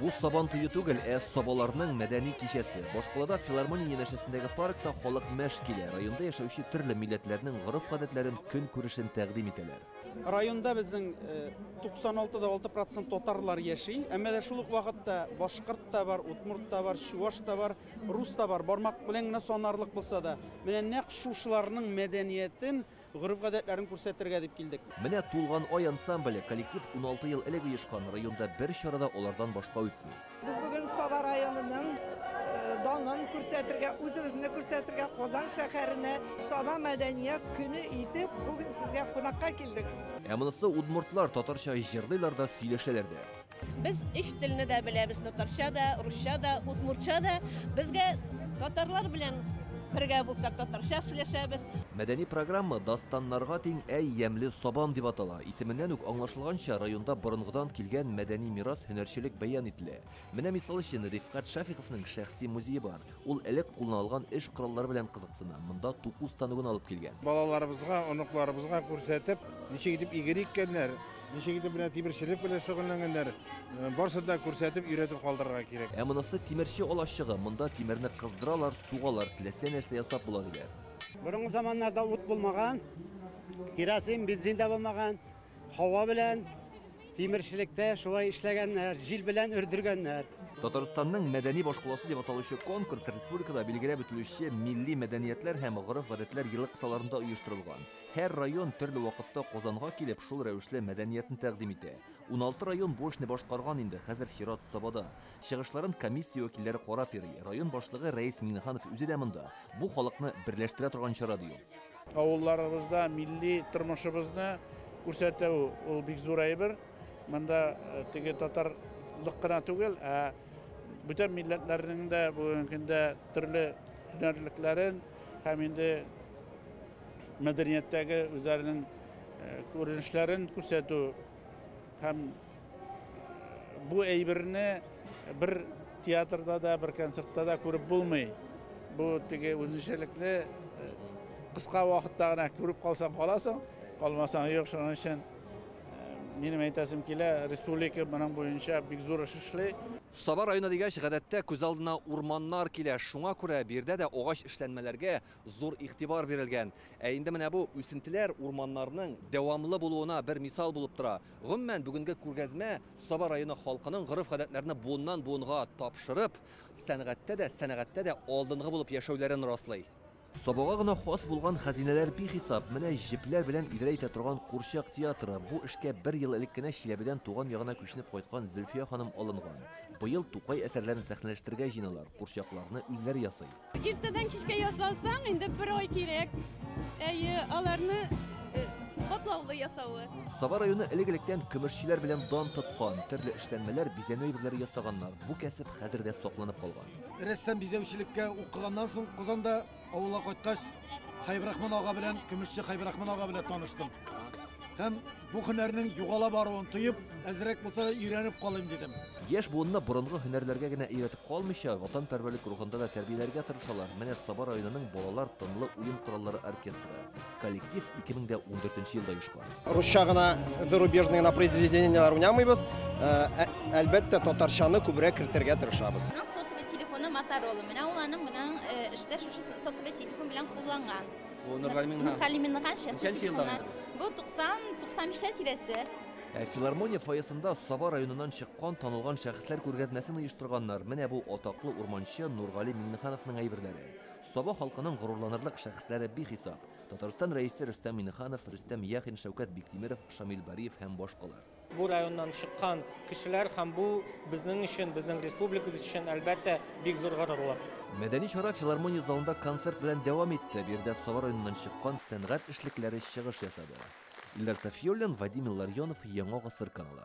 Бу Сабан туе түгел, ә сабаларның мәдәни кичәсе. Башкалада филармония янәшәсендәге паркта халык мәш килә. Районда яшәүче төрле милләтләрнең гореф-гадәтләрен, көнкүрешен тәкъдим итәләр. Районда безнең 96,6 процент татарлар яши, әмма дә шул ук вакытта башкорт та бар, удмурт та бар, чуваш та бар, рус та бар. Бармак белән генә санарлык булса да, менә нәкъ шушыларның мәдәниятен, гореф-гадәтләрен күрсәтергә дип килдек. Менә Тулган ай ансамбле, коллектив 16 ел элек оешкан, районда бер чара да алардан башка үтми. Без бүген Саба районының данын күрсәтергә, үзебезне күрсәтергә Казан шәһәренә Саба мәдәният көне итеп бүген сезгә кунакка килдек. Ә монысы удмуртлар, татарча җырлыйлар да, сөйләшәләр дә. Без өч телне дә беләбез, татарча да, русча да, удмуртча да. Безгә татарлар белән бергә булсак, татарча сөйләшәбез. Мәдәни программа Дастаннарга тиң әй ямьле Сабам дип атала. Исеменнән үк аңлашылганча, районда борынгыдан килгән мәдәни мирас, һөнәрчелек бәян ителә. Менә мисал өчен Рифкать Шафиковның шәхси музее бар. Ул элек кулланылган эш кораллары белән кызыксына. Монда туку станогын алып килгән. Балаларыбызга, оныкларыбызга күрсәтеп, ничек итеп иген иккәннәр, ничек итеп менә тимерчелек белән шөгыльләнгәннәр, барысын да күрсәтеп, өйрәтеп калдырырга кирәк. Ә монысы тимерче алачыгы. Монда тимерне кыздыралар, сугалар, теләсә нәрсә ясап була диләр. Борынгы заманнарда ут булмаган, керосин, бензин дә булмаган, һава белән тимерчелектә шулай эшләгәннәр, җил белән өрдергәннәр. Татарстанның мәдәни башкаласы дип аталучы конкурс республикада билгеләп үтелүче милли мәдәниятләр һәм гореф-гадәтләр елы кысаларында оештырылган. Һәр район төрле вакытта Казанга килеп, шул рәвешле мәдәниятен тәкъдим итә. 16 район бу эшне башкарган инде, хәзер чират Сабада. Чыгышларын комиссия вәкилләре карап йөри. Район башлыгы Рәис Миңнеханов үзе дә монда. Бу халыкны берләштерә торган чара ди ул. Авылларыбызда милли тормышыбызны күрсәтү ул бик зур әйбер. Монда теге татарлык кына түгел, ә бүтән милләтләрнең дә бүгенге көндә төрле һөнәрлекләрен һәм инде мәдәнияттәге үзләренең күренешләрен күрсәтү һәм бу әйберне бер театрда да, бер концертта да күреп булмый. Бу теге үзенчәлекле кыска вакытта гына күреп калсаң каласың, калмасаң юк. Шуның өчен минем әйтәсем килә, республика моның буенча бик зур эш эшли. Саба районы дигәч, гадәттә күз алдына урманнар килә. Шуңа күрә биредә дә агач эшләнмәләргә зур игътибар бирелгән. Ә инде менә бу үсентеләр урманнарның дәвамлы булуына бер мисал булып тора. Гомумән, бүгенге күргәзмә Саба районы халкының гореф-гадәтләрне буыннан буынга тапшырып, сәнгатьтә дә, сәнәгатьтә дә алдынгы булып яшәүләрен раслый. Сабага гына хас булган хәзинәләр бихисап. Менә җепләр белән идарә итә торган курчак театры. Бу эшкә бер ел элек кенә Чиләбедән туган ягына күченеп кайткан Зөлфия ханым алынган. Быел Тукай әсәрләрен сәхнәләштерергә җыеналар. Курчакларны үзләре ясый. Иртәдән кичкә ясасаң, инде бер ай кирәк. Әйе, аларны катлаулы ясавы. Саба районы элек-электән көмешчеләр белән дан тоткан. Төрле эшләнмәләр, бизәнү әйберләре ясаганнар. Бу кәсеп хәзер дә сакланып калган. Рәссам бизәүчелеккә укыганнан соң Казанда авылга кайткач, Хәйбрахман ага белән, көмешче Хәйбрахман ага белән таныштым. Һәм бу һөнәрнең югала баруын тоеп, әзрәк булса да өйрәнеп калыйм дидем. Яшь буынны борынгы һөнәрләргә генә өйрәтеп калмыйча, ватанпәрвәрлек рухында да тәрбияләргә тырышалар. Менә Саба районының балалар тынлы уен кораллары оркестры. Коллектив 2014 елда оешкан. Русча гына зарубежный гына произведениеләр уйнамыйбыз. Әлбәттә, татарчаны күбрәк кертергә тырышабыз. Аның сотовый телефоны Motorola. Менә ул аның менә эштә шушы сотовый телефон белән кулланган. Бу Нургали Миңнеханов. Нургали Миңнеханов шәхси Ничәнче елда телефоны. Бу 90-95 тирәсе. Филармония фойесында Саба районыннан чыккан танылган шәхесләр күргәзмәсен оештырганнар. Менә бу атаклы урманчы Нургали Миңнехановның әйберләре. Саба халкының горурланырлык шәхесләре бихисап. Татарстан рәисе Рөстәм Миңнеханов, Рөстәм Яхин, Шәүкәт Биктимиров, Шамил Бариев һәм башкалар. Бу районнан чыккан кешеләр һәм бу безнең өчен, безнең республикабыз өчен әлбәттә бик зур горурлык. Мәдәни чара филармония залында концерт белән дәвам итте. Биредә Саба районыннан чыккан сәнгать эшлекләре чыгыш ясады. Илдар Сафиуллин, Вадим Илларионов, Яңа Гасыр каналы.